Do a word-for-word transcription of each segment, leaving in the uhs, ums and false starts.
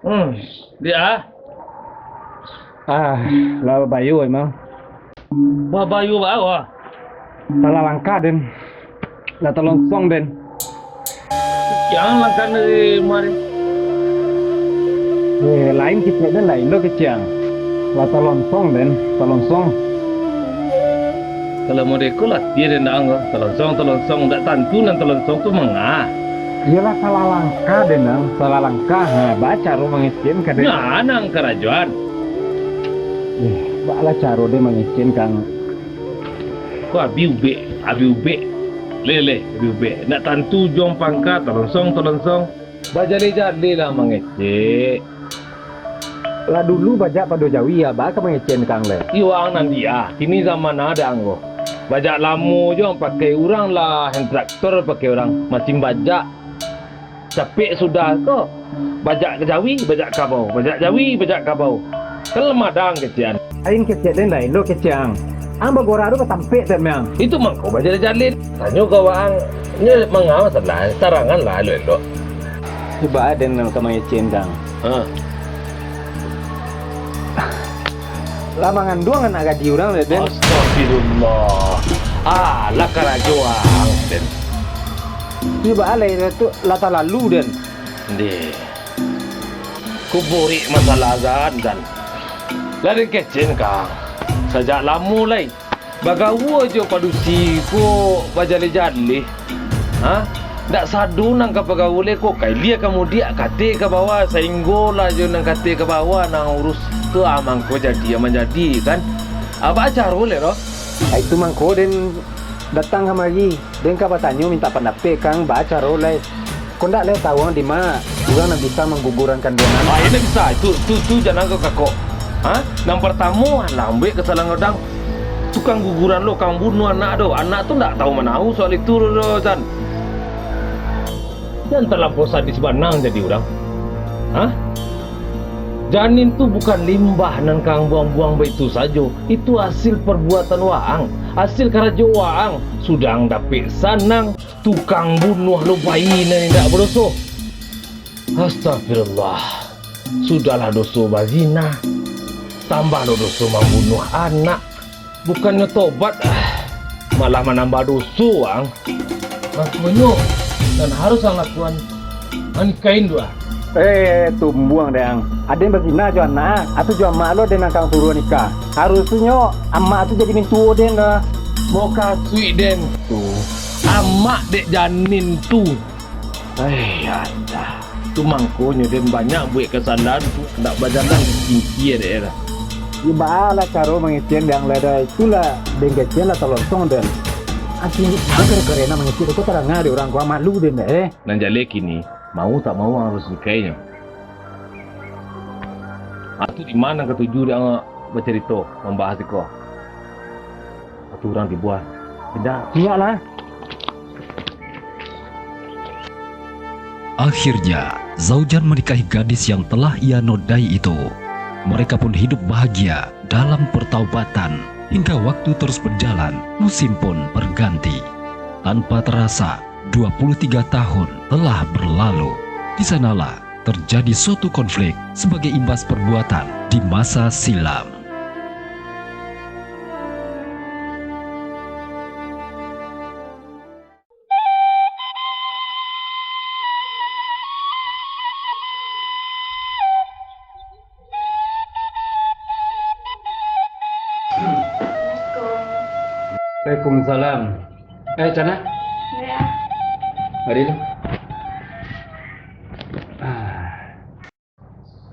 Hmm, dia ah. Ah, lah babayo emang. Babayo baa? Salah langkah den. Lah talonsong den. Jan langkah dari mari. Eh, lain kecek den, lain do kecek ang. Lah talonsong den, talonsong. Kalau model ko latih den dang ko. Talonsong, talonsong, ndak tantu nan talonsong tu manga. Iyolah salah langkah den dang, salah langkah. Ha, baa caro mangecek ka den? Nah, nan karajoan. Eh, baa lah caro den mangecek kang. Ko abih ubek, abih ubek. Leh, leh, abih ubek. Ndak tantu ujuang pangka, talonsong, talonsong. Bajaleh-jaleh lah mangecek. Lah dulu bajak pado jawi, baa ka mangecek kang leh? Iyo ang nan dia, kini zaman ada ang ko. Bajak lamo jo ang pakai, urang lah hand traktor pakai urang, masin bajak. Capek sudah ko. Bajak ka jawi, bajak kabau. Bajak jawi, bajak kabau. Kan lah madang kecek an. Lain kecek den, lain do kecek ang. Ang bagora tu batampek tu, Miang. Itu mangko bajaleh-jaleh. Tanyo ka waang, nyo manga masalah, tarangan lah elok-elok. Cubo den ka mangecek kang. Ha. Lah manganduang anak gadih urang, den. Astagfirullah. Alah karajo ang, den. Cubo alai tu lah talalu, den. Ndeh. Ko borek masalah azan, kan. Lah den kecek kang. Sajak lamo lai. Bagaua jo padusi ko bajaleh-jaleh. Ha? Ndak sado nan ka pagaua lai ko, ka ilia ka mudiak, kate ka bawah, sainggo lah jo nan kate ka bawah nan urus tu, ah, mangko jadi nan manjadi, kan. Ah, baa caro lai, Ro? Itu mangko den datang kamari. Den ka batanyo mintak pandapek kang, baa caro lai. Ko ndak lai tau ang dima urang nan bisa manggugurkan kanduangan? Ah, indak bisa. Tu, tu, tu jan ang kakok. Ha? Nan partamo, alah ambuek kasalahan dang. Tukang guguran lo, kang bunuah anak do. Anak tu ndak tau manahu soal itu do, do, Jan. Jan talampau sadis bana ang jadi urang. Ha? Janin tu bukan limbah nan kang buang-buang baitu sajo. Itu hasil parbuatan waang, hasil karajo waang. Sudah ang dapek sanang, tukang bunuah lo bayi nan indak badoso. Astagfirullah. Sudahlah doso bazina, tambah lo doso mambunuah anak. Bukannyo tobat, ah, malah manambah doso ang. Makonyo, nan harus ang lakuan, manikahin tu ah. Eh, tumbuang deh ang. Aden bazina jo anak, atau jo amak lo den nan kang suruah nikah. Harusnyo amak tu jadi mintuo den lah. Mokasuik den tu, amak dek janin tu. Ai, alah. Tu mangkonyo den banyak buek kasalahan tu, ndak bajalan singkia dek lah. Yo, baa lah caro mangecek dek ang lah, dah. Itulah, den kecek lah talonsong den. Akhirnyo, gara-gara nak mangecek tu, ko tarang dek urang ko, malu den, eh. Nan jaleh kini, mau tak mau ang harus nikahinyo. Atu di ma nan katuju dek ang bacarito, mambahas iko? Atu urang dibuang. Indak. Indak lah. Akhirnya, Zaujan menikahi gadis yang telah ia nodai itu. Mereka pun hidup bahagia dalam pertaubatan. Hingga waktu terus berjalan, musim pun berganti. Tanpa terasa, dua puluh tiga tahun telah berlalu. Di sanalah terjadi suatu konflik sebagai imbas perbuatan di masa silam. Waalaikumsalam. Eh, Cana? Ya. Mari lu. Ah.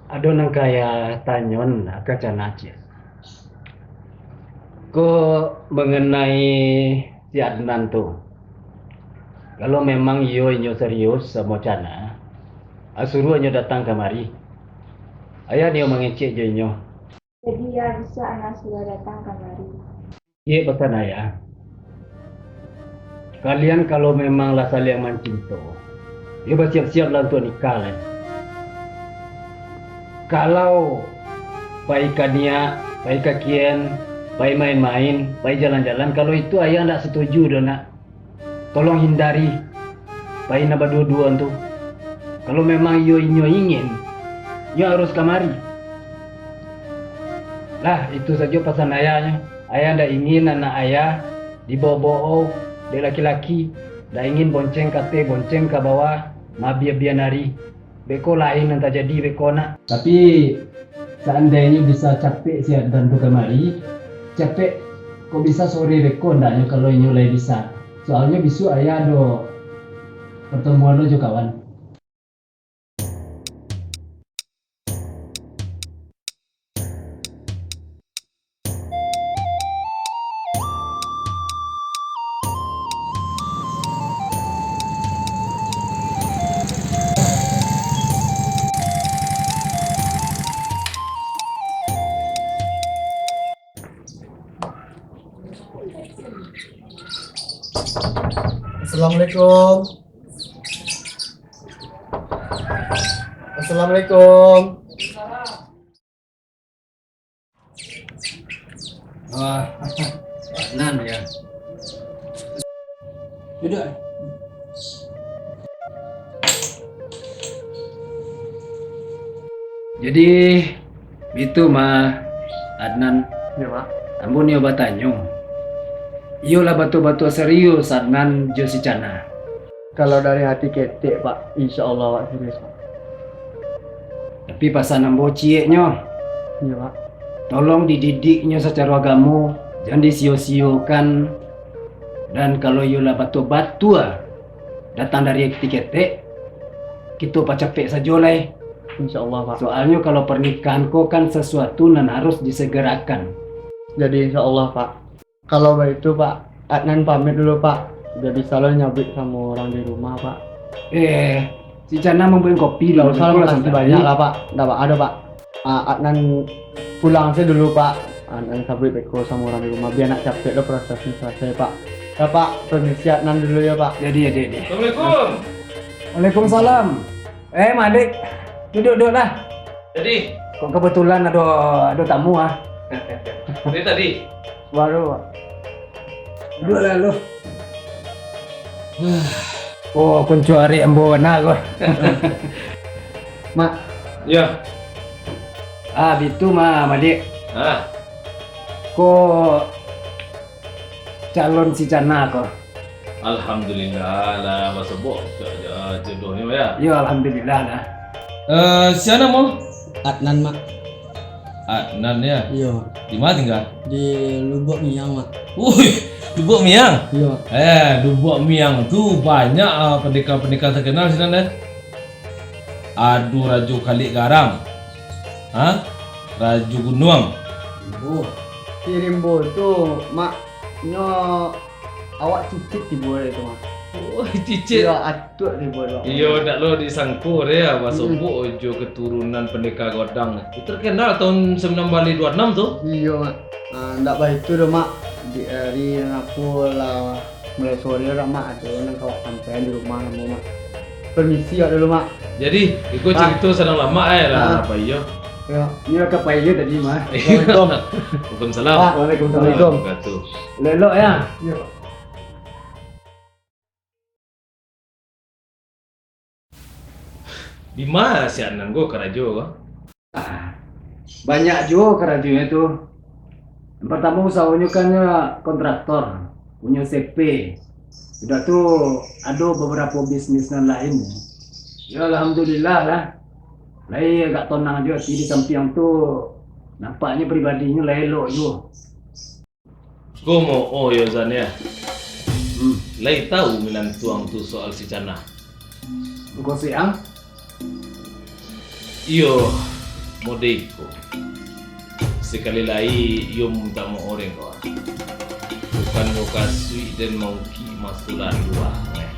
Ado nan ka ayah tanyoan ka Cana, ciek. Ko mengenai si Adnan tu, kalau memang iyo inyo serius samo Cana, ah, suruah inyo datang kamari. Ayah nio mangecek jo inyo. Jadi, ya, bisa Ana suruah datang kamari. Iyo, pesan ayah. Kalian kalau memang lah saling mancinto, yo basiap-siaplah untuak nikah lai. Kalau pai ka niak, pai ka kian, pai main-main, pai jalan-jalan, kalau itu ayah ndak setuju doh, nak. Tolong hindari pai nan baduo-duoan tu. Kalau memang iyo inyo ingin, Nyo harus kamari. Lah, itu sajo pasan ayahnyo. Ayah ndak ingin anak ayah dibawo-bawo dek laki-laki, ndak ingin bonceng ka ateh, bonceng ka bawah, mabiah-biah nari. Beko lain nan tajadi beko, nak. Tapi, saandainyo bisa capek si Adnan tu kamari, capek, kok bisa sore beko ndaknyo kalau inyo lai bisa. Soalnyo bisuak ayah ado pertemuan lo jo kawan. Assalamualaikum. Assalamualaikum. Ah, nan ya. Duduk. Jadi, itu mah, Adnan. Iyo, Pak. Ambo nio batanyo. Iyolah batua-batua serius Adnan jo si Cana. Kalau dari hati ketek, Pak, insya Allah awak serius, Pak. Tapi pasan ambo cieknyo, Iyo, Pak. Tolong dididiknyo sacaro agamo, jan disio-siokan. Dan kalau iyo lah batua-batua datang dari hati ketek, kito pacapek sajo lai. Insya Allah, Pak. Soalnyo kalau pernikahan ko kan sesuatu nan harus disegerakan. Jadi insya Allah, Pak. Kalau baitu, Pak, Adnan pamit dulu, Pak. Bia bisa lo nyabuik samo urang di rumah, Pak. Eh, si Cana mambuek kopi dulu. Ndak usah, makasih banyak lah, Pak. Ndak baa doh, Pak. Ah, Adnan pulang se dulu, Pak. Adnan sabuik beko samo urang di rumah. Bia nak capek lo prosesnyo salasai, Pak. Yo, Pak, permisi Adnan dulu yo, Pak. Jadi, jadi, jadi. Assalamualaikum. Waalaikumsalam. Eh, Malik, duduak, duduaklah. Jadi? Kok kebetulan ado, ado tamu, ah? Dari tadi? Baru, Pak. Duduaklah lu. Oh, kunco arek ambo bana ko. Mak. Yo. Ah, bitu mah, Malik. Ah. Ko calon si Cana ko. Alhamdulillah lah, basobok jodohnyo, yo. Yo, alhamdulillah lah. Eh, sia namo? Adnan, Mak. Adnan, yo? Iyo. Di ma tingga? Di Lubuak Miang, Mak. Wih, Lubuak Miang? Iyo. Eh, Lubuak Miang tu banyak, ah, pandeka-pandeka terkenal sinan, eh. Ado Rajo Kalik Garang. Ha? Rajo Gunuang. Oh, si Rimbo tu, Mak, nyo awak cicit tibo dari tu, Mak. Oh, cicit. Iyo, atuak tibo tu. Iyo, ndak lo disangko deh, basobok jo keturunan Pendeka Godang. Terkenal tahun sembilan baleh dua enam tu. Iyo, Mak. Ah, ndak baitu doh, Mak. Di ari nan apo lah. Mulai sore lah, Mak, ado nan ka awak sampaian di rumah namo, Mak. Permisi awak dulu, Mak. Jadi, iko carito sadang lamak, eh, lah, Pak iyo. Yo. Iyo, ka Pak iyo tadi, Mak. Assalamualaikum. Waalaikumsalam. Pak, waalaikumsalam. Waalaikumsalam. Elok-elok, yo. Iyo. Di ma si Adnan ko karajo ko? Ah, banyak juo karajonyo tu. Yang partamo usahonyo kan nyo kontraktor, punyo C P. Sudah tu ado babarapo bisnis nan lain. Yo, alhamdulillah lah. Lai agak tonang juo ati di sampiang tu. Nampaknyo pribadinyo lai elok juo. Komo, oh yo, Zan, yo. Hmm. Lai tau minantu ang tu soal si Cana? Engko siang? Iyo, mode iko. Sakali lai, iyo mintak maaf dek kau. Bukan mukasuik den maungkik maso lalu, ah, eh.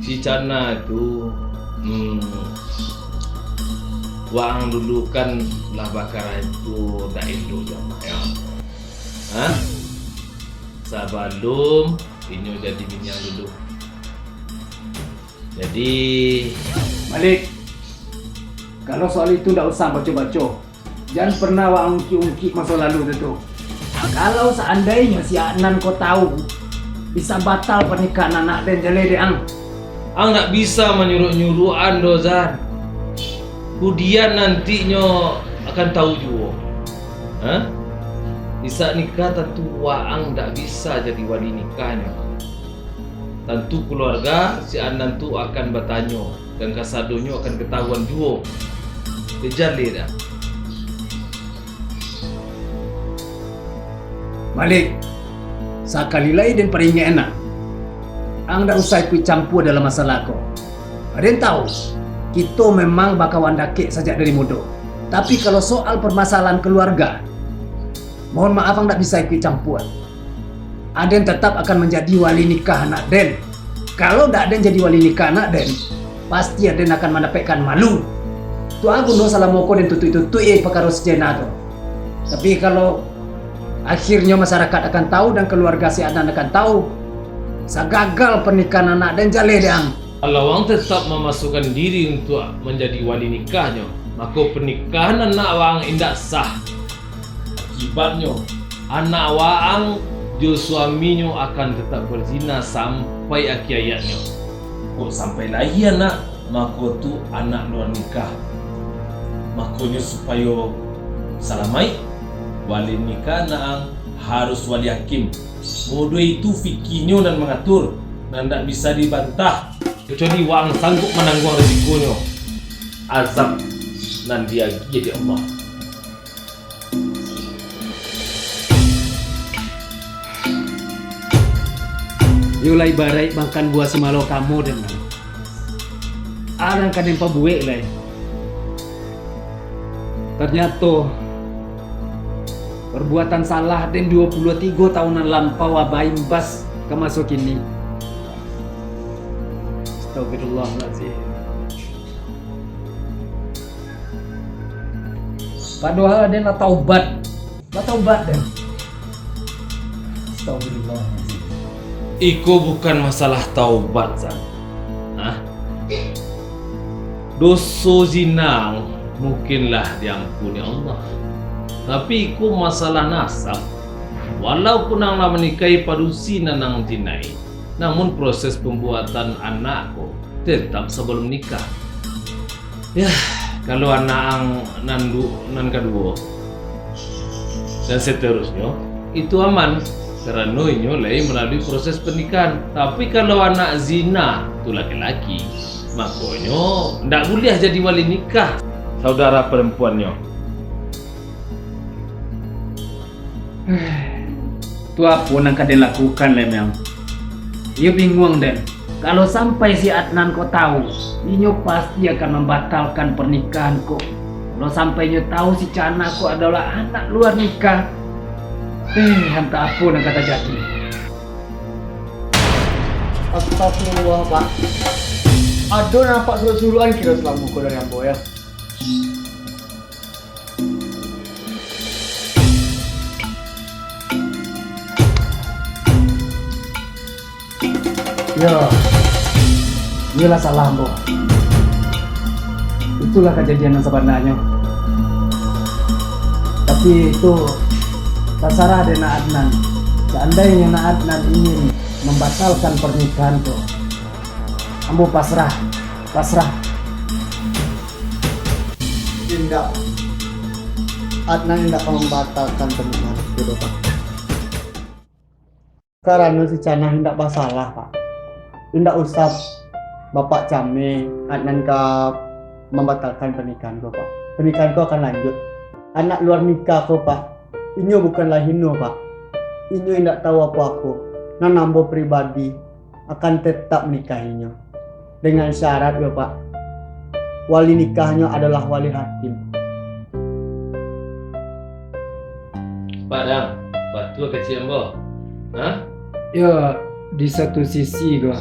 Si Cana tu, hmm, waang dulu kan lah bakarajo dak elok jo amak, yo. Hah? Sabalum inyo jadi bini ang dulu. Jadi, Malik, kalau soal itu ndak usah baco-baco. Jan pernah waang ungkik-ungkik maso lalu tu, tu. Kalau saandainyo si Adnan ko tau, bisa batal pernikahan anak den jaleh dek ang. Ang ndak bisa manyuruak-nyuruak an doh, Zan. Kudian nantinyo akan tahu juo. Ha? Di saat nikah tantu waang ndak bisa jadi wali nikahnyo. Tantu kaluarga si Adnan tu akan batanyo, dan kasadonyo akan katahuan juo. Jaleh dah. Malik, sakali lai den paringek nak, ang ndak usah ikuik campua dalam masalah ko. Den tahu, kito memang bakawan dakek sajak dari mudo. Tapi kalau soal permasalahan keluarga, mohon maaf, ang ndak bisa ikuik campua. Aden tetap akan manjadi wali nikah anak den. Kalau dak den jadi wali nikah anak den, pasti aden akan mandapekkan malu. Tu a guno salamo ko den tutuik-tutuik pakaro si Jena tu. Tapi kalau akhirnyo masyarakat akan tahu dan keluarga si Adnan akan tahu, sagagal pernikahan anak den, jaleh dek ang. Kalau ang tetap mamasuakan diri untuak manjadi wali nikahnyo, mako pernikahan anak waang indak sah. Akibatnyo, anak waang jo suaminyo akan tetap berzina sampai akhir hayatnyo. Kok sampai lahia anak, mako tu anak luar nikah. Makonyo supayo salamaik, wali nikah anak ang harus wali hakim. Model itu fikihnyo nan mangatur, nan ndak bisa dibantah. Kecuali waang sanggup manangguang risikonyo, azab nan diagiah dek Allah. Iyo lah ibaraik makan buah si malakama den. Alah ka den pabuek lai. Ternyato, perbuatan salah den dua puluah tigo taun nan lampau baimbas ka maso kini. Astagfirullahalazim. Padohal den lah taubat. Lah taubat den. Astagfirullahalazim. Iko bukan masalah taubat, San. Hah? Doso zina mungkinlah diampuni Allah. Tapi iko masalah nasab. Walaupun ang lah manikahi padusi nan ang zinai, namun proses pambuatan anak ko tetap sabalum nikah. Yah, kalau anak ang nan du-, nan kaduo, dan seterusnyo, itu aman, karano inyo lai malalui proses pernikahan. Tapi kalau anak zina tu laki-laki, makonyo ndak buliah jadi wali nikah saudara perempuannyo. Tu apo nan ka den lakukan lai, Mel? Iyo binguang den. Kalau sampai si Adnan ko tahu, inyo pasti akan mambatalkan pernikahan ko. Kalau sampai inyo tahu si Cana ko adolah anak luar nikah, eh, antah apo nan ka tajadi. Astagfirullah, Pak. Ado nampak suruk-surukan kiro salamo ko dari ambo, ya. Yo, iyolah salah ambo. Itulah kajadian yang sabananyo. Tapi itu tasarah dek Nak Adnan. Seandainyo Nak Adnan ingin mambatalkan pernikahan tu, ambo pasrah, pasrah. Indak. Adnan indak ka mambatalkan pernikahan tu doh, Pak. Karano si Canah indak basalah, Pak. Indak usah Bapak came Adnan ka mambatalkan pernikahan ko, Pak. Pernikahan ko akan lanjut. Anak luar nikah ko, Pak, inyo bukanlah hino, Pak. Inyo indak tahu apo-apo. Nan ambo pribadi akan tetap menikahinyo. Dengan syarat yo, Pak. Wali nikahnyo adalah wali hakim. Pak Dang, batua kecek ambo. Hah? Yo, di satu sisi ko,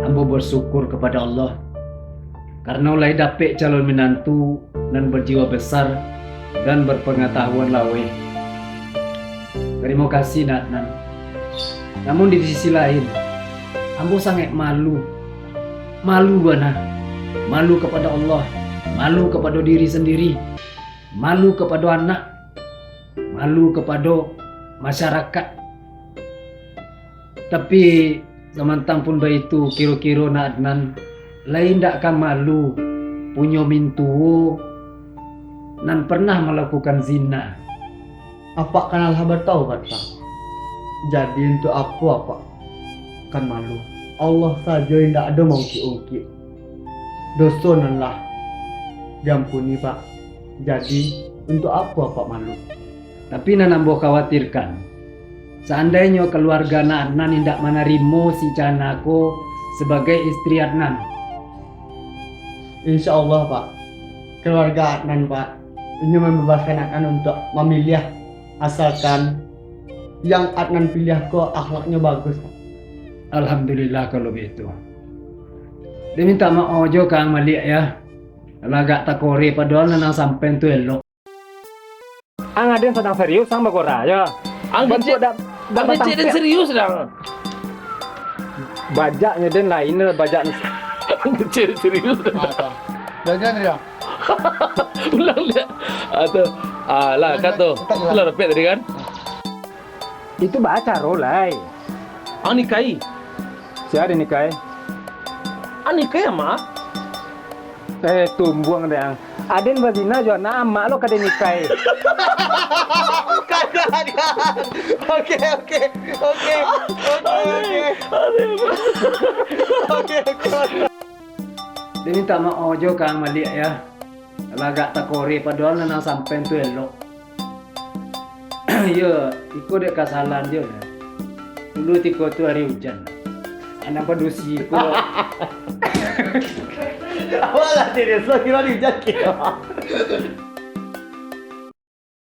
ambo bersyukur kepada Allah karena lai dapek calon minantu nan berjiwa besar dan berpengetahuan laweh. Tarimo kasih, Nak Adnan. Namun di sisi lain, ambo sangaik malu. Malu bana. Malu kapado Allah, malu kapado diri sandiri, malu kapado anak, malu kapado masyarakat. Tapi, samantang pun baitu, kiro-kiro Nak Adnan lai indak ka malu punyo mintuo nan pernah malakukan zina. Apak kan alah bataubat, Pak. Jadi, untuak apo apak kan malu? Allah sajo indak ado maungkik-ungkik doso nan lah diampuni, Pak. Jadi, untuak apo apak malu? Tapi nan ambo khawatirkan, saandainyo kaluarga Adnan indak manarimo si Cana ko sabagai istri Adnan. Insya Allah, Pak. Kaluarga Adnan, Pak, inyo mambabaskan Adnan untuak mamiliah, asalkan yang Adnan piliah ko akhlaknyo bagus, Pak. Alhamdulillah kalau baitu. Dek mintak maoh jo ka ang Malik, yo. Lah agak takore, padohal nan ang sampaian tu elok. Ang aden sadang serius, ang bagora, yo. Ang kecek, dak, dak ang kecek den batampiak. Serius, dang. Bajaknyo den lain, bajak. Ang kecek serius, dang. Ah, tak. Belajar dia. Ulang liak. Ah, tu. Ah, lah, ulang, kat tu. Ulang liak. Lah, repet tadi kan? Itu bacaro, lai. Ang nikahi. Sia den nikahi? Ang nikahi, Amak. Eh, tumbuang deh, ang. Aden bazina jo anak amak lo ka den nikahi. Kagak, Dang. Oke, oke. Oke, oke, oke. Oke, oke. Dek mintak maoh jo ka ang Malik, yo. Lah agak takore, padohal nan ang sampaian tu elok. Iyo, iko dek kasalahan jo lah. Dulu tiko tu ari ujan. Anak padusi ko. Awalah, serius lo, kiro ari ujan kiro.